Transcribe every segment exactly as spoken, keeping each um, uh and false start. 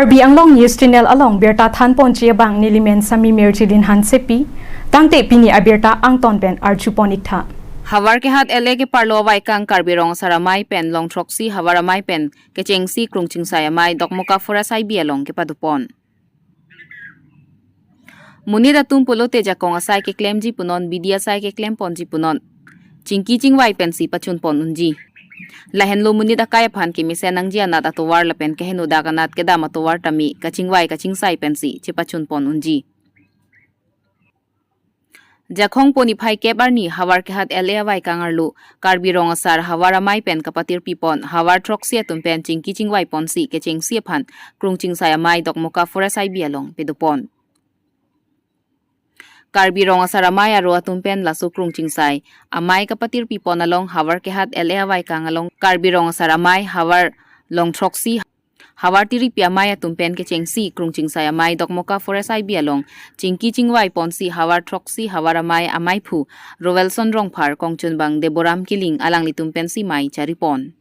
Karbi Anglong News Channel along birta thanponji abang nelimen Sami Mirjilin Hansepi, tangte pini abirta angton pen arjupon iktha. Havar kehat L A keparlo avaikang Karbi Rong Asar Amei pen Longthroksi Havar Amei pen kechengsi Krungchingsai Amei Dokmoka Forest I B along kepadopon. Monit atum pulote jakong asai keklemji punon, bidi asai keklemponji punon, chingki chingvai pensi pachunpon unji. Lahenlo monit akai aphan kemesen nangji anat atovar lapen keheno dak anat kedam atovar tame kachingvai kachingsai pensi chepachunpon unji. Jakhong pon niphai kep arni Havar kehat L A avaikang arlo Karbi Rong Asar Havar Amei pen kapatirpipon Havar throksi atum pen chingki chingvaiponsi kechengsi aphan Krungchingsai Amei Dokmoka Forest I B along padopon. Karbi Rong Asar Amei aro atum pen laso Krungchingsai Amei kapatirpipon along Havar kehat L A avaikang along Karbi Rong Asar Amei Havar Longthroksi Havar Tiripi Amei atum pen kechengsi Krungchingsai Amei Dokmoka Forest I B along chingki chingvaiponsi Havar throksi Havar Amei ameiphu Rovelson Rongphar, kongchunbang Deboram Killing alanglitum pensi mei charipon.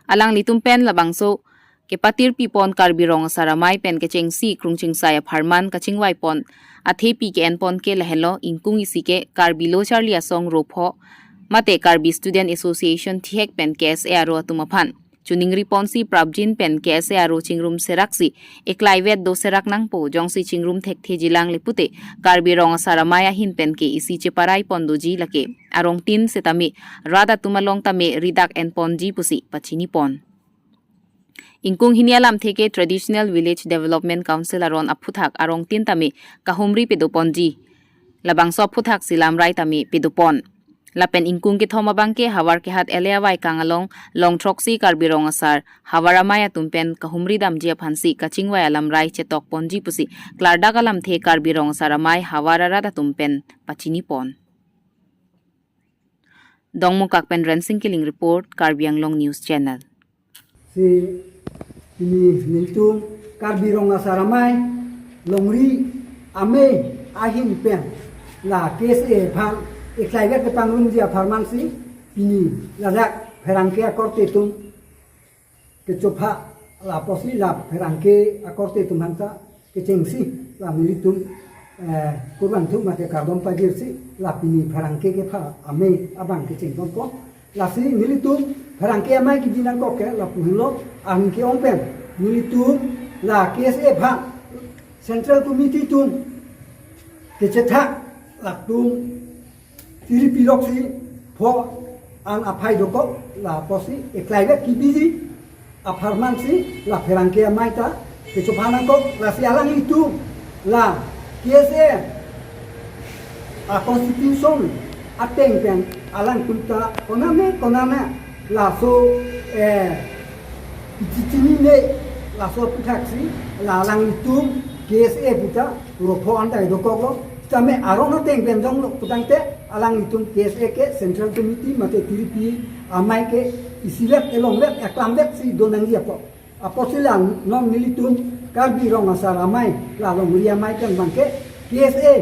Alanglitum pen labangso kepatirpipon Karbi Rong Asar Amei pen kechengsi Krungchingsai apharman kachingvaipon athepi ke-enpon ke lahenlo, ingkung isi ke Karbi Lo Charli Asong ro pho mate Karbi Student Association thihek pen K S A aro atum aphan choningriponsi prapjin pen K S A aro chingrum seraksi eklaivet do serak nangpo, jongsi chingrum thekthejilang le pute Karbi Rong Asar Amei ahin pen ke isi cheparaipon doji, lake arongtin setame rat atum along tame ridak enponji pusi pachinipon. Ingkung hini alamthe ke Traditional Village Development Council aron aphuthak arongtin tame kahumri padoponji. Labangso aphuthak si lamrai tame padopon. Lapen ingkung kethom abang ke Havar kehat L A avaikang along Longthroksi Karbi Rong Asar Havar Amei atum pen kahumri damji aphansi kachingvai alamrai chetokponji pusi klardak alamthe Karbi Rong Asar Amei havar arat atum pen pachinipon. Dongmukak pen Rensing Killing report, Karbi Anglong News Channel. Si pini nelitum Karbi Rong Asar Amei longri amei ahin pen la K S A aphan eklaivet kepangrumji apharmansi pini ladak pherangke akorte atum kechopha lapusi la pherangke akorte atum aphanta kechengsi la nelitum, eh, kurvangthu mate kardom pajirsi la pini pherangke kepha amei abang kechengponpo. Lasi nelitum pherangke amei kiji nangkok ke lapu henlo, ahin ke-ong pen nelitum la K S A aphan Central Committee atum kechethak latum tiripi loksi pho an aphai dokok lapusi eklaivet kebiji apharmansi la pherangke amei ta kechopha nangkok. Lasi alanglitum la K S A a constitution ateng pen alangtum ta konane konane laso, eh, ichichini ne laso aputhaksi la alanglitum K S A puta ro pho an ta dokoklo. Tame aron ateng pen jonglo putangte alanglitum K S A ke Central Committee mate tiripi amei ke isivet elongvet eklamvetsi donangji apot. Apusi la non nelitum Karbi Rong Asar Amei la longri amei pen abang ke K S A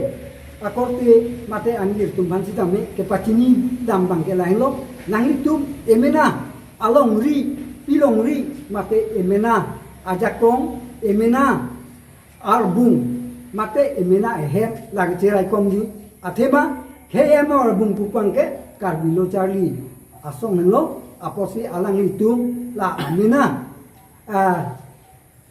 akorte mate angirtum aphan sitame kepachini dam abang ke lahenlo, nanglitum emena alongri, pilongri mate emena ajakong, emena arbung mate emena ehem lake cheraikomji. Athema khei ehem arbung pu abang ke Karbi Lo Charli Asong henlo. Apusi alanglitum la emena, ah,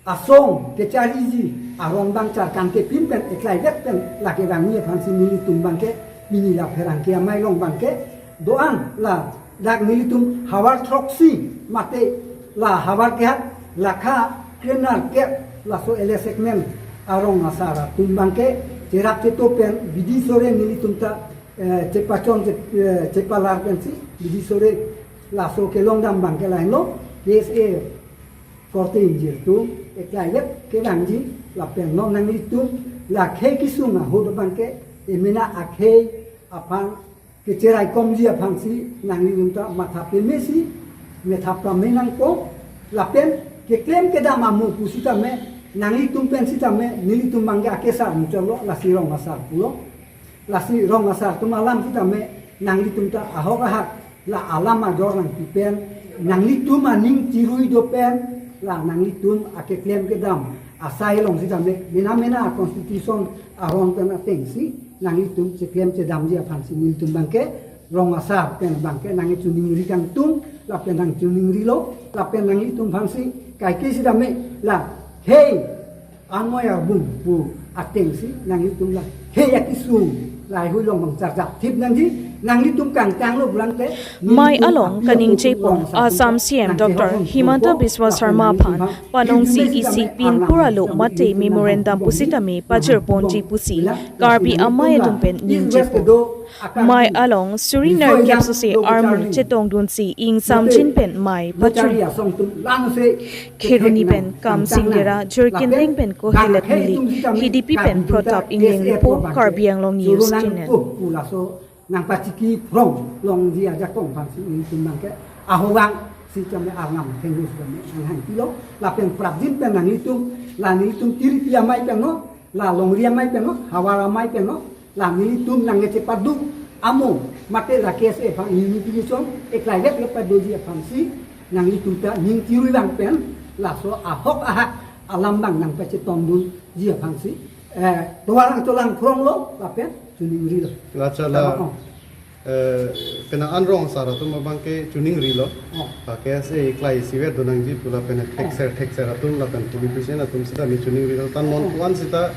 asong kechariji aron abang charkangke pin pen eklaivet pen lake vangji aphansi nelitum abang ke pini la pherangke amei along abang ke do-an ladak nelitum havar throksi mate la havar kehat lakha krenerkep laso L A segment arong asar atum abang ke cherap cheto pen bidi sore nelitum ta, eh, chepachon che-, eh, chepalar pensi bidi sore laso kelong dam abang ke lahenlo. K S A korte ingjir atum eklaivet kevangji lapen non nanglitum la khei kesung ahut abang ke emena akhei aphan kecheraikomji aphansi nanglitum ta matha pemesi, matha pame nangpo. Lapen keklem kedam amo pusitame nanglitum pen sitame nelitum abang ke akesar muchotlo, lasi rong asar pulo. Lasi rong asar atum alam sitame nanglitum ta ahok ahak la alam ajor nangpi pen, nanglitum aning chirui do pen, La nanglitum akeklem kedam asai along sitame, mena mena constitution aron pen atengsi nanglitum cheklem chedamji aphansi nelitum abangke rong asar pen abangke nangchiningri kangtung, lapen nangchiningrilo, lapen nanglitum aphansi kaike sitame la hei anoi abung pu atengsi nanglitum la hei akesung lahei hui along bang charjap thip nangji, nanglitum kangtanglo pu lante Mai nelitum along aphi kaningje aphu pon rong asar Assam C M nangkehok Doctor hong Himanta pon Biswa lapen Sarma nanglitum aphan bang panongsi intimate isi sitame pinpura arnam lo sitame mate intimate memorandum nangkehok pusi tame nangkehok pajir ponji nangkehok pusi nangkehok Karbi nangkehok amei nangkehok atum pen nangkehok ningje nangkehok pon. Nangkehok Mai along Surinar nangkehok kepso si nangkehok armu nangkehok chetongdunsi ingsamjin pen mai nangkehok pachun nangkehok asong atum langse Kheroni pen Kamsing Dera, Jurkindeng pen Kohelet Mili, Hidipi pen Pratap Engleng po, Karbi Anglong News Channel. Laso nangpachiki phrong longji ajakong aphansi nelitum abangke ahobang sitame arnam thenglo sitame nanghangpilo, lapen prapjin pen nanglitum, la nelitum tiripi amei pen no, la longri amei pen no, havar amei pen no, la nelitum nangkechepadu amo mate la K S A aphan unification eklaivet kepadoji aphansi nanglitum ta ning chirui vang pen laso ahok ahak alam abang nangpachetongdunji aphansi, eh, tovar angcholang phronglo lapen chiningrilo. Lachala, oh, eh, penang an rong asar atum abangke chiningrilo. Oh. Pa K S A eklai isivet donangji pu lapen thekser thekser atum lapen politician atum sita mi chiningrilo. Tan non, oh, puan sita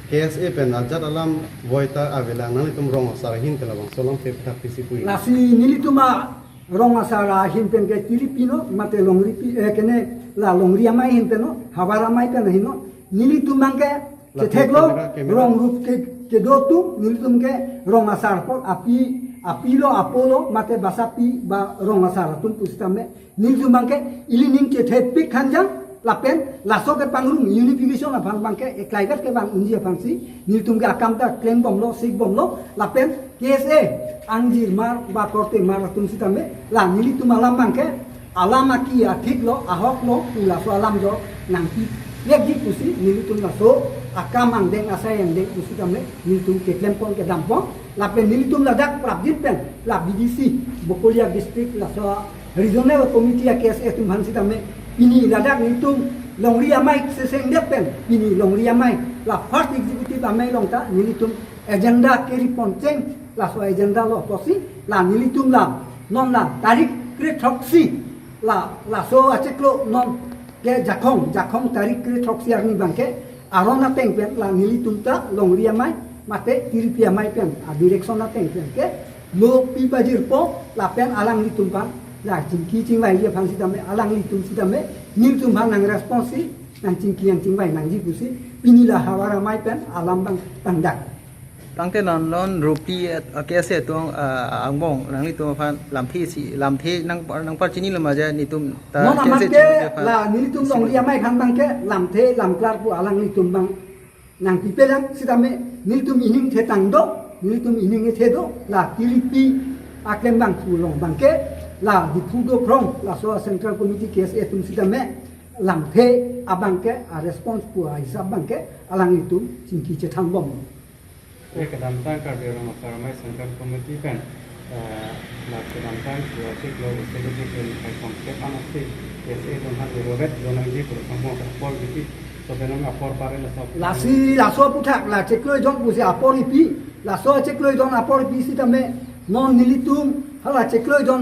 K S A pen ajat alam voi ta avelang, nanglitum rong asar ahin pen labangso alam thepthap pisi pui. Lasi nelitum arong asar ahin pen ke tiripi no, mate longripi, eh, kene la longri amei ahin pen no, havar amei pen ahin no, nelitum abangke la chetheklo, camera, camera. Rong rup ke, kedo atum, nelitum ke rong asar apot api, apilo apolo, mate basapi ba rong asar atum pusitame nelitum abangke ili ning chethepik khanjang, lapen laso kepangrum unification aphan abangke eklaivet kevang unji aphansi nelitum ke akam ta klembomlo, sikbomlo, lapen K S A angjirmar ba kortemar atum sitame la nelitum alam abangke alam aki athiklo, ahoklo, laso alam jo nangpivekji pusi nelitum laso akam angdeng asai angdeng pusitame nelitum keklem pon kedam pon, lapen nelitum ladak prapjin pen la B D C Bokolia district laso regional committee a K S A atum aphan sitame pini ladak nelitum longri amei sesengdet pen pini longri amei la first executive amei along ta nelitum agenda keri pon cheng, laso agenda lo apotsi la nelitum la non la tarik krethroksi la laso achiklo non ke Jakhong, Jakhong tarik krethroksi arni abangke aron ateng pen la nelitum ta longri amei mate tiripi amei pen a direction ateng pen ke lo pipajirpo, lapen alanglitum aphan la chingki chingvaiji aphan sitame alanglitum sitame nelitum aphan nang response si nangchingki nangchingvai nangji pusi pini la havar amei pen alam abang tangdak. Tangte non non Ropli, eh, K S A atum, eh, angbong nanglitum aphan lamthe si, lamthe nang, nangpachinilo ma je nelitum ta non K S A amat ke chini aphan la nelitum longri amei aphan abangke lamthe lamklar pu alanglitum abang nangpipelang sitame nelitum ining thetang do, nelitum ining ethe do, la tiripi aklem abang pu along abangke la Diphu do phrong laso central committee K S A atum sitame lamthe abangke a response pu ahisap abangke alanglitum chingki chethangbom. Kedamtang Karbi Anglong Autonomous Central Committee pen, eh, la kedamtang dua cik lo executive pen kai kongkep anasi K S A atum aphan irovet donangji pu samong apor bipi, so benang apor pare laso. Lasi laso aputhak la chiklo jon pusi apor ipi, laso chiklo jon apor ipi sitame non nelitum hala chiklo jon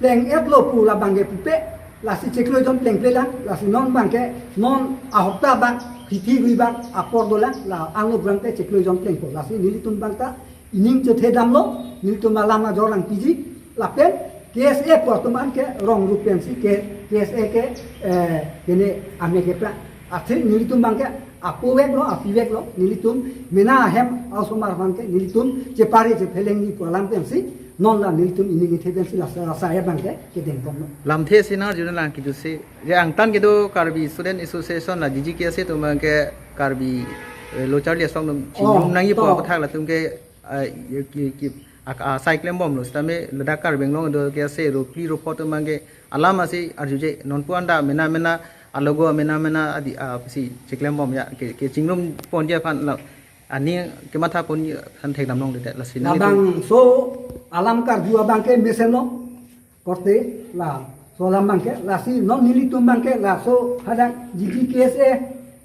pleng-etlo pu labangke pupe, lasi chiklo jon plengplelang, lasi non abangke, non ahokta abang, hithi rui abang, apor dolang, la angno abangke chiklo jon plengpo, lasi nelitum abang ta, ining chethedamlo, nelitum alam ajor nangpiji, lapen, K S A pu atum anke rong rup pensi ke, K S A ke, eh, kene ame kepra, athe nelitum abangke, apuveklo, apiveklo, nelitum mena ahem osomar abangke, nelitum chepare chephelengji pu alam pensi, non la nelitum ining ethe pensi la sa, sa ya abangke, kedeng pon lo. Lamthe si nang arjulang kejutsi, je angtan kedo Karbi Student Association la G G K S A atum abangke Karbi, eh, lo charli asong atum, oh, chingrum nangji pu to aputhak latum ke, eh, ki, ki, ak-, asai klembomlo, sitame ladak Karbi Anglong do K S A Ropli Ropho atum abangke alam asi arjuje, non pu anta mena mena alogo mena mena adi, ah, si chiklembom ya, ke, kechingrum ponji aphan la, ani kematha ponji aphan thekdam longledet, lasi nang itu. Labangso alam karju abangke mesenlo, korte la Laso alam abangke, lasi non nelitum abangke laso hadak G G K S A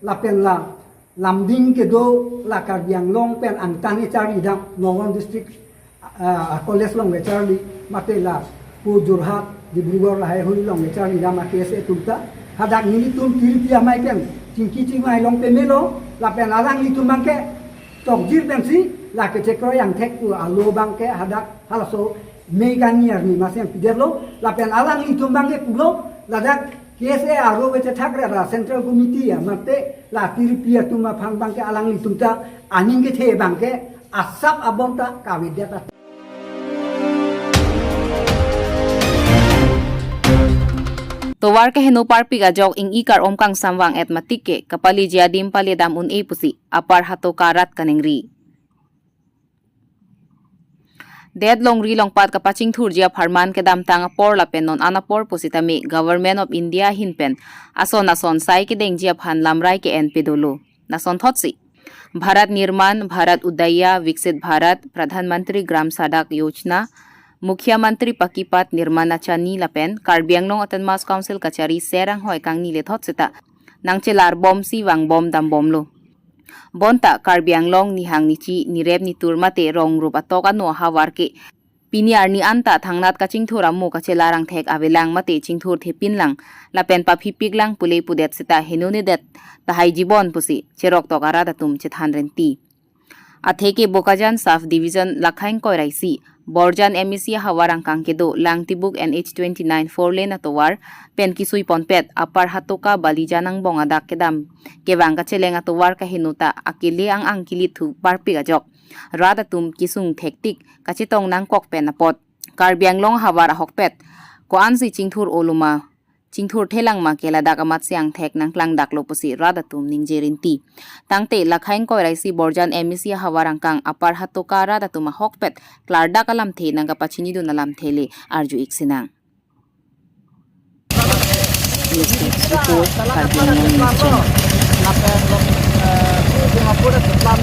lapen la Lumding kedo la Karbi Anglong pen angtan echarlidam, Nagaon district, ah, college along kecharli, mate lapu Jorhat, Dibrugarh lahai hoi along kecharlidam a-K S A atum ta, hadak nelitum tiripi amei pen chingki chingvai along pemelo, lapen alanglitum abangke chokjir pensi la kechekroi angthek pu alo abangke hadak halaso mei kani arni maseng pidetlo, lapen alanglitum abangke pulo, ladak K S A aro kechethak ra Central Committee ya, mate la tiripi atum aphan abangke alanglitum ta aning kethe abangke asap abom ta kavedet. Tovar keheno parpik ajok ingikar om kangsam vang-et matik ke kapaleji adim paledam un-e pusi Upper Hatoka rat kaningri. Det longri longpat kapachingthurji apharman kedamtang apor lapen non an apor pusitame Government of India ahin pen ason ason sai kedengji aphan lamrai ke-en pedolo. Lasonthotsi Bharat Nirman, Bharat Udaya, Viksit Bharat, Pradhan Mantri Gram Sadak Yojana, Mukhyamantri Paki Path Nirman Achani lapen Karbi Anglong Autonomous Council kachari ser anghoi kangni lethot seta nangchelarbomsi vangbom dambomlo. Bonta Karbi Anglong nihang nichi nirep nitur mate rong rup atok ano ahavar ke pini arni anta thangnat kachingthur amo kachelar angthek avelang mate chingthurthepinlang lapen paphipiklang pule pudet seta henonedet tahai jibon pusi cheroktok arat atum chethan renti. Atheke Bokajan Sub Division Lakhaing Koiraisi, Borjan M A C ahavar angkang kedo Langtibuk N H twenty-nine four lane atovar pen kisuiponpet Upper Hatoka Balijan angbong adak kedam kevang kacheleng atovar kaheno ta akele ang-ang kelithu parpik ajok rat atum kesung thektik kachetong nangkok pen apot Karbi Anglong ahavar ahokpet ko-ansi chingthur-olo ma, chingthurthelang ma ke ladak amatsi angthek nangklangdaklo pusi rat atum ningje rinti. Tangte Lakhaing Koiraisi Borjan M A C ahavar angkang Upper Hatoka rat atum ahokpet klardak alamthe nangkapachinidun alamthe le arju-ik sinang. News Desk Report, Karbi Anglong News Channel. Lapen, eh, si Dimapur ke plan,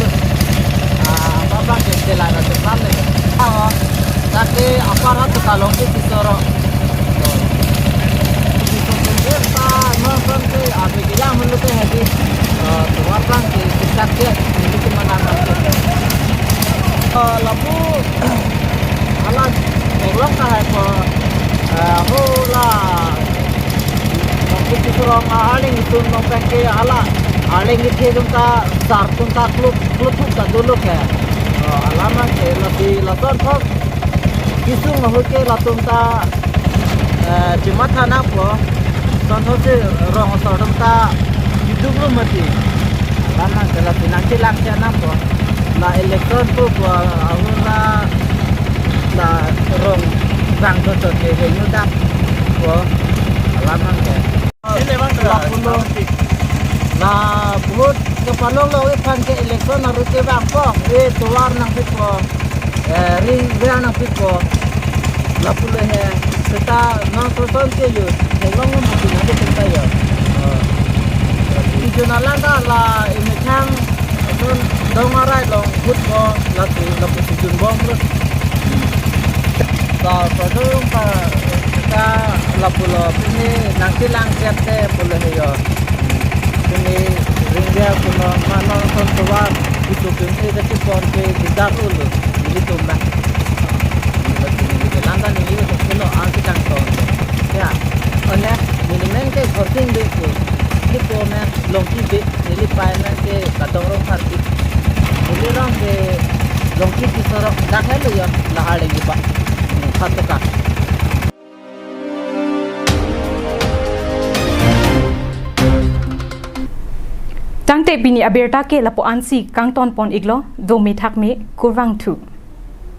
ah, apa bang ke jalan ke plan ni. Ah, tapi Upper Hatoka Longki Kisoro. Kisoro sendiri, ah, nonton si, ah, di yang hulu ke hadi. Eh, tuan bang ke kisah ke, ini ke mana bang ke. Eh, lapu, ala, eglong ka hai ko, eh, ho la, Longki Kisoro arleng itum nong pen ke ala, arleng ithe atum ta, sar atum ta, kluk, kluk thuk ta dolo ke. Oh, alam ke, lasi, lasonthot, kisung ahut ke latum ta, eh, chimatha nangpo, sonthotsi rong asor atum ta, jiduklo mati. Alam ke, lasi nangchelang si nangpo. La election po po, ahun la, la rong bang to to ke venue dak po, alam ke. Lapulo, la vote kepalonglo aphan ke election arut ke vangpo, e tovar nangpipo, eh, ring ver nangpipo. Lapulo he, seta non soson ke yo, kelong mo tu nangpi seta yo. Oh. Ijon alang ta la imethang, ason dong arai long vote po, lapu, lapu sijun bomlo. Ta sodong ta, ta lapulo, pini nangchelang siap te pulo he yo. Pini ring dia pulo, mano son tovar, itu pini kachipon ke didar ulo, ilitum na. Pini ke langgan ini itu pulo, ang kachangton. Ya, one, minimen ke gorting be pu, ini po men Longki be, neli pai men ke Kadong Rong Party. Neli rong ke Longki Kisoro, dak helo yo, la arleng iba. Hatoka. Tangte pini abirta ke lapu-ansi kangtonpon-iklo, dome thakme, kurvangthu.